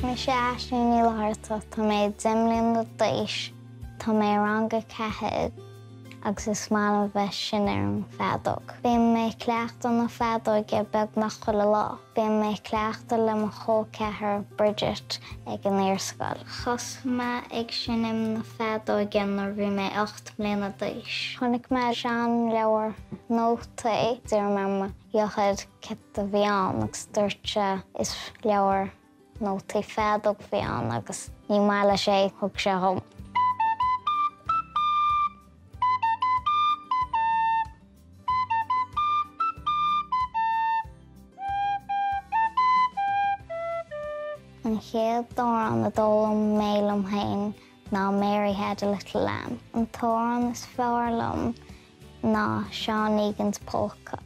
Mise Aisling Ní Fhlatharta, tá mé 10 mbliana d'aois, tá mé i rang a 4 agus is maith liom bheith ag seinm ar an bhfeadóg. Bíonn mé ag cleachtadh na feadóige beagnach chuile lá. Bíonn mé ag cleachtadh le mo chol ceathar Bridget ag an iarscoil. Thosaigh mé ag seinm na feadóige nuair bhí mé 8 mbliana d'aois. Chonaic mé seanleabhar nótaí, d'iarr mé ar mo dheartháir céard a bhí ann agus dúirt sé is leabhar nótaí feadóg a bhí ann agus ní maith leis é, thug sé dhom. An chéad amhrán a d'fhoghlaim mé liom féin ná Mary Had a Little Lamb. An t-amhrán is fearr liom ná Sean Egan's Polka.